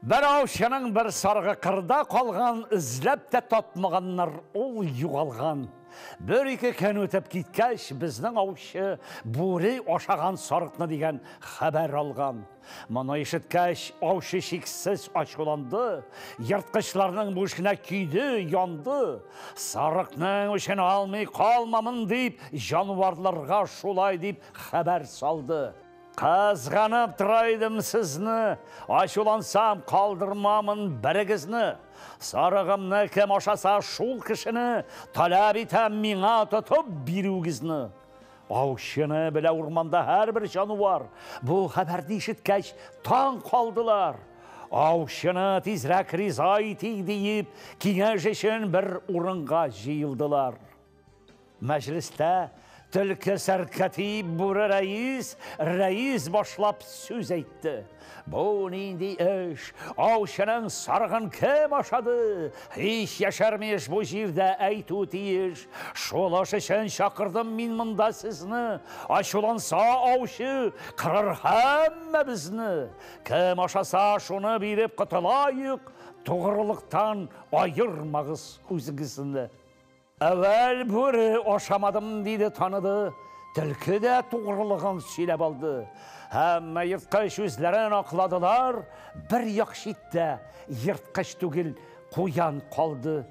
Бер аучының бер сарыгы кырда калган, эзләп тә тапмаганнар, ул югалган. Бер-ике көн үтеп киткәч, безнең аучы бүре ашаган сарыкны дигән хәбәр алган. Моны ишеткәч, аучы чиксез ачуланды, ерткычларның бу эшенә көйде, янды. Сарыкның үчен алмый калмамын дип, җанварларга шулай дип хәбәр салды. Кызганып тора идем сезне, ачулансам калдырмамын берегезне. Сарыгымны кем ашаса, шул кешене таләп итәм миңа тотып бирүегезне. Аучыны белә урманда һәрбер җанвар. Бу хәбәрне ишеткәч, таң калдылар. Аучыны тизрәк риза итик диеп, киңәш өчен бер урынга җыелдылар. Мәҗлестә төлке сәркәтип бүре рәис, рәис башлап сүз әйтте. Бу нинди эш? Аучының сарыгын кем ашады? Һич яшәрми эш бу җирдә әйтү тиеш. Шул эш өчен чакырдым мин монда сезне. Ачуланса аучы, кырыр һәммәбезне. Кем ашаса, шуны биреп котылаек. Тугрылыктан аермагыз үзегезне. Әүвәл бүре ашамадым, диде, таныды. Төлке дә тугрылыгын сөйләп алды. Әмма ерткыч үзләрен акладылар. Бер як читтә ерткыч түгел, куян калды.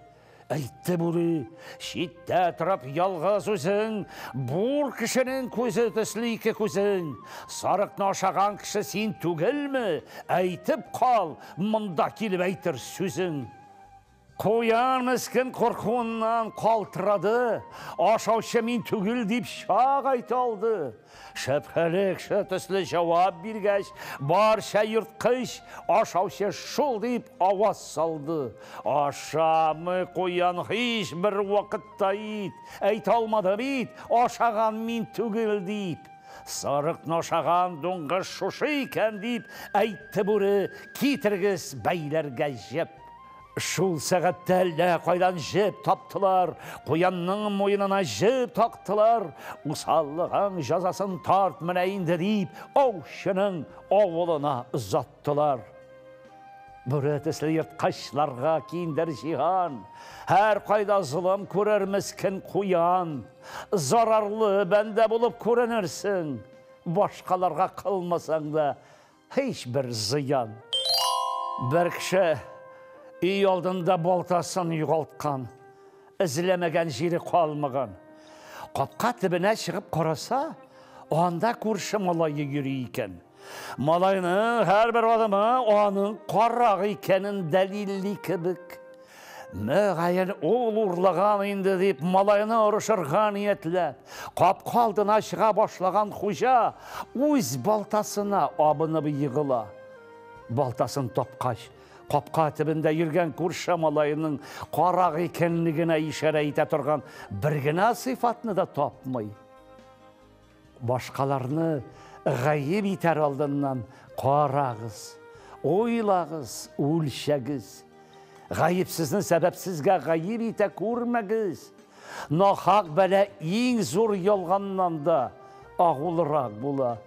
Әйтте бүре, читтә торып ялгыз үзең, бур кешенең күзе төсле ике күзең. Сарыкны ашаган кеше син түгелме? Әйтеп кал, монда килеп әйтер сүзең. Куян мескен куркуыннан калтырады, ашаучы мин түгел дип чак әйтә алды. Шөбһәле кеше төсле җавап биргәч, барча ерткыч ашаучы шул дип аваз салды. Ашамый куян һич бер вакытта ит, әйтә алмады бит, ашаган мин түгел дип. Сарыкны ашаган дуңгыз шушы икән дип әйтте бүре, китерегез бәйләргә җеп. Шул сәгатьтә әллә кайдан җеп таптылар, куянның муенына җеп тактылар. Усаллыгың җазасын тарт менә инде дип, аучының авылына озаттылар. Бүре төсле ерткычларга киңдер җиһан, һәр кайда золым күрер мескен куян. Зарарлы бәндә булып күренерсең, башкаларга кылмасаң да һичбер зыян. Бер кеше өй алдында балтасын югалткан, эзләмәгән җире калмаган. Капка төбенә чыгып караса, анда күрше малае йөри икән. Малайның һәрбер адымы аның карак икәнен дәлилли кебек. Мөгаен ул урлаган инде дип малайны орышырга ниятләп, капка алдына чыга башлаган хуҗа үз балтасына абынып егыла. Балтасын тапкач, капка төбендә йөргән күрше малаеның карак икәнлегенә ишарә итә торган бер генә сыйфатны да тапмый. Башкаларны гаеп итәр алдыннан карагыз, уйлагыз, үлчәгез. Гаепсезне сәбәпсезгә гаеп итә күрмәгез. Нахак бәла иң зур ялганнан да агулырак була.